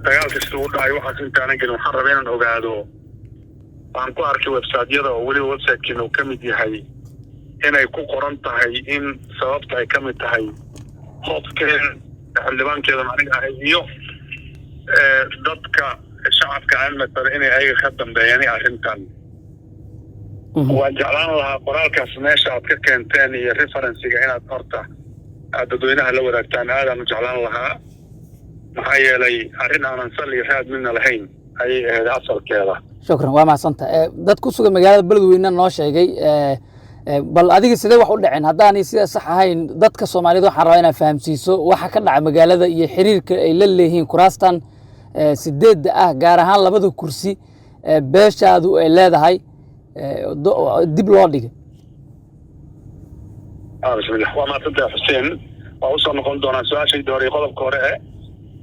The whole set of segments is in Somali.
Dagaalka siduu u dhacay waxaas intaanan gelin, waxaan rabaa inaan ogaado. Waxaan ku arkay website-yada, oo weliba website-kiina uu ka mid yahay, inay ku qoran tahay in sababta ay ka mid tahay hobkeen xildhibaankeedan aniga ahay iyo dadka shacabka aan matalo inay ayaga ka dambeeyaan arrintan. Waan jeclaan lahaa qoraalkaas meesha aad ka keenteen iyo reference-iga inaad horta aad dadweynaha la wadaagtaan. Aadaan u jeclaan lahaa, maxaa yeelay arrin aanan sal iyo raad midna lahayn ayay ahayd asalkeeda. Shukran, waa mahadsanta. Dad ku sugan magaalada Beledweyne noo sheegay. Bal adiga sidee wax u dhaceen? Haddaanay sida sax ahayn, dadka Soomaaliyed waxaan rabaa inaad fahamsiiso waxa ka dhaca magaalada iyo xiriirka ay la leeyihiin kuraastan sideedda ah, gaar ahaan labada kursi beeshaadu ay leedahay dib loo dhigay. Bismillah, waa mahadsantahay, Xuseen. Waa usoo noqon doonaa su-aashayda hore iyo qodobka hore.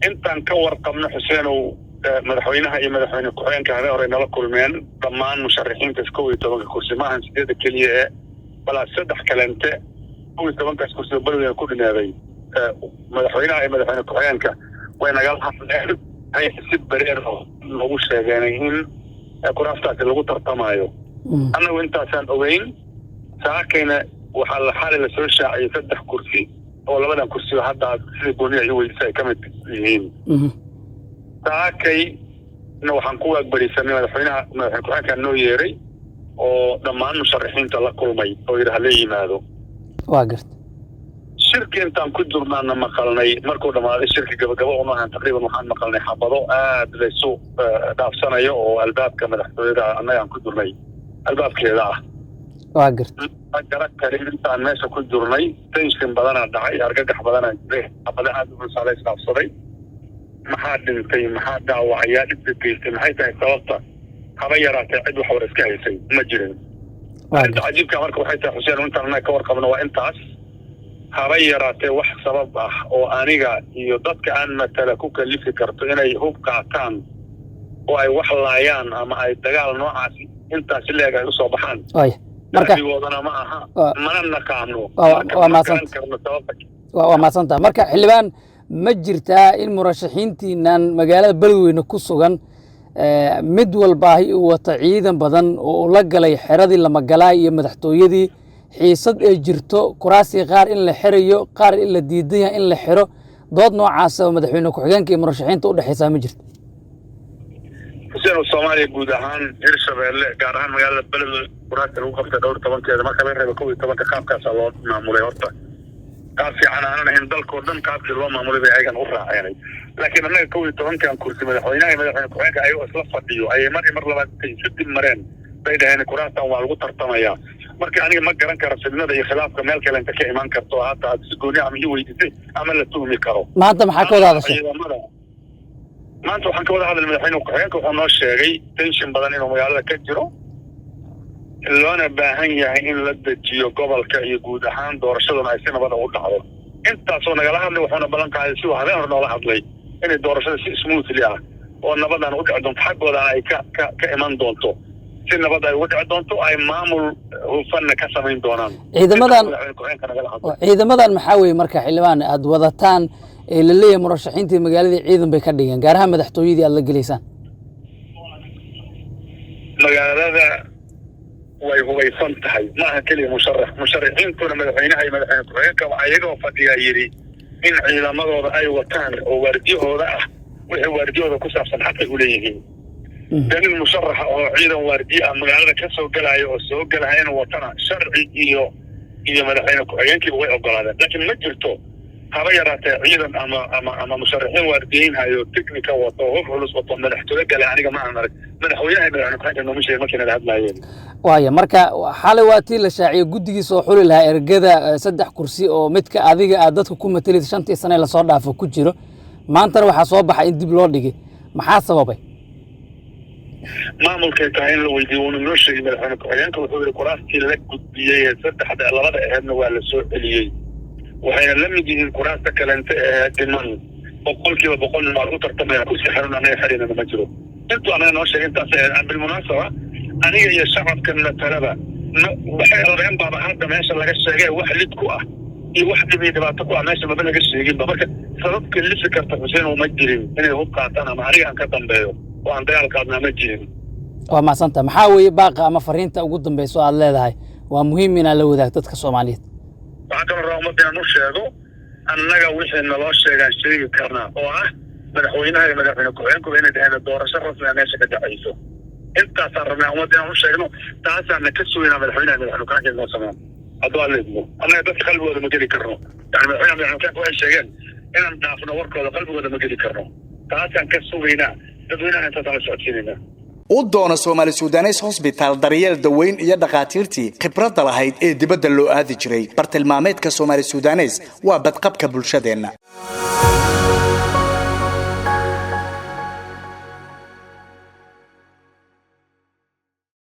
Intaan ka warqabno, Xuseenow, madaxweynaha iyo madaxweyne ku-xigeenka habeen hore nala kulmeen dhammaan musharaxiinta 11-ka kursi. Maahan sideedda keliya ee balaa saddex kalente, 11-kaas kursi oo Beledweyne ku dhinaaday, madaxweynaha iyo madaxweyne ku-xigeenka way nagala hadleen. Si bareer oo nagu sheegeen in kuraastaasi lagu tartamayo. Annagu intaasaan ogeyn. Saakayna waxaa la xali lasoo shaaciyey saddex kursi, oo labadan kursi oo hadda aad sida gooniya i weydisa ay ka mid yihiin. Saakayna waxaan ku waagbarisanay madaxweynaha, madaxweyne ku-xigeenkaa noo yeeray oo dhammaan musharaxiinta la kulmay oo yidhi hala yimaado. Waa garta. Shirki intaan ku jirnaana maqalnay, markuu dhammaaday shirki, gabagaba uma ahan taqriiban, waxaan maqalnay xabado aad laysu dhaafsanayo oo albaabka madaxtooyada annagaan ku jirnay albaabkeeda ah. Waa garta. Ma garan karin intaan meesha ku jirnay. Tension badanaa dhacay, argagax badanaa jiray, xabado aad u culus la isdhaafsaday. Maxaa dhintay? Maxaa dhaawacayaa? Dhibka geystay maxay tahay sababta? Haba yaraatee cid wax war iska haysay ma jirin. Arrinta cajiibka marka waxay tahay, Xuseen, intaan annaga ka warqabno waa intaas. Haba yaraatee wax sabab ah oo aniga iyo dadka aan matala ku kalifi karto inay hub qaataan oo ay wax laayaan ama ay dagaal noocaasi intaasi leeg ay usoo baxaan Waaya, marka dacdigoodana ma aha, mana naqaano. Waa ma garan karno sababta. Waa mahadsantaha. Marka xildhibaan, ma jirtaa in murashaxiintiinan magaalada Beledweyne ku sugan mid walbaahi uu wata ciidan badan oo uu la galay xeradii lamagalaay iyo madaxtooyadii, xiisad ay jirto, kuraasii qaar in la xirayo, qaar in la diidan yahay in la xiro, dood noocaasa oo madaxweyne ku-xigeenka iyo murashaxiinta u dhexaysaa ma jirto? Xuseen, Soomaaliya guud ahaan, Hirshabeelle gaar ahaan, magaalada Beledweyne kuraasta lagu qabtay dhowr tobankeeda, marka laga reebo 11-ka, qaabkaasaa loo maamulay. Horta qaab fiican aanan ahayn dalkoo dhan qaabkii loo maamulay bay ayagan u raaceenay, laakiin annaga 11-kan kursi, madaxweynaha iyo madaxweyne ku-xigeenka ayagoo isla fadhiyo ayay mar iyo mar labaad intay isu dib mareen bay dhaheen kuraastan waa lagu tartamayaa. Marka aniga ma garan karo fidnada iyo khilaafka meel kale inta ka iman karto hadda aad si gooni ama ii weydiisay ama la tuhmi karo. Maanta maxaa ka wada hadashay? Ciidamada maanta waxaan ka wada hadlay, madaxweyne ku-xigeenka wuxuu noo sheegay tension badan inuu magaalada ka jiro, loona baahan yahay in la dejiyo gobolka iyo guud ahaan doorashaduna ay si nabada u dhacdo. Intaasoo nagala hadlay, wuxuuna ballan qaaday, si uu habeen hore noola hadlay, inay doorashada si smoothly ah oo nabadan u dhici doonto, xaggoodana ay ka iman doonto, si nabad ay uga dhici doonto, ay maamul hufanna ka samayn doonaan. Ciidamadan Madaxweyne ku-xigeenka nagala hadlay. Ciidamadan maxaa weeye marka, xildhibaan, aad wadataan ee la leeyahay murashaxiintii magaaladii ciidan bay ka dhigeen, gaar ahaan madaxtooyadii aad la gelaysaan? Magaalada way hubaysan tahay. Ma aha keliya musharax, musharaxiintuna madaxweynaha iyo madaxweyne ku-xigeenka waxaa iyagoo fadhiyaa yidhi in ciidamadooda ay wataan oo waardiyahooda ah, wixii waardiyahooda ku saabsan xaqay u leeyihiin. Dee nin musharaxa oo ciidan waardiye ah magaalada ka soo gelaayo oo soo gelaya inuu watana sharci iyo madaxweyne ku-xigeenkiiba way ogolaadeen, laakiin ma jirto haba yaraatee ciidan ama musharaxiin waardiyeynhayo, technical wato, hub culus wato, madaxtooye gale. Aniga ma aan arag. Madaxweynaha iyo madaxweyne ku-xigeenka nooma sheegin markay nala hadlaayeen. Waaya, marka xalay waa tii la shaaciyey guddigii soo xuli lahaa ergada saddex kursi oo midka adiga aad dadka ku matelid 5-tii sane lasoo dhaafo ku jiro. Maantana waxaa soo baxay in dib loo dhigay. Maxaa sababay? Maamulkay tahay in la weydiiyo. Wuuna noo sheegay madaxweyne ku-xigeenka. Wuxuu yihi kuraastii la gudbiyey ee saddexda labada aheedna waa la soo celiyey, waxayna la mid yihiin kuraasta kalente ee dhiman. 100%na waa lagu tartamaya. Kursi xiran anaga xiraynana ma jiro. Intuu anaga noo sheegay intaas ahayd. Bilmunaasaba, aniga iyo shacabka matalaba ma waxay rabeen baaba hadda meesha laga sheegay wax lid ku ah. Iyo wax dhib iyo dhibaato ku ah meesha maba laga sheeginba. Marka sabab kalifi karta, Xuseen, uma jirin inay hub qaataan ama aniga aan ka dambeeyo oo aan dagaal qaadnaa, ma jirin. Waa mahadsantaha. Maxaa weeye baaqa ama fariinta ugu dambeyso aad leedahay waa muhiim inaad la wadaagto dadka Soomaaliyeed? Waxaan kaloo rabaa ummadda inaan u sheego, annaga wixii naloo sheegaan sheegi karnaa, oo ah madaxweynaha iyo madaxweyne ku-xigeenkuba inay dhaheen doorasho rasmi ah meesha ka dhacayso. Intaasaan rabnaa ummadda inaan u sheegno, taasaana ka sugaynaa madaxweynaha iyo madaxweyne ku-xigeenka inoo sameeyaan, hadduu Alla idmo. Annaga dadka qalbigooda ma geli karno, yani madaxweynaha, madaxweyne ku-xigeenka waxay sheegeen inaan dhaafno warkooda, qalbigooda ma geli karno. Taasaan ka sugaynaa dadweynaha, intaasaan la socodsiinaynaa. U doono Soomaali Sudanes Hosbitaal daryeel daweyn iyo dhakhaatiirtii khibradda lahayd ee dibadda loo aadi jiray. Bartilmaameedka Soomaali Sudanes waa badqabka bulshadeenna.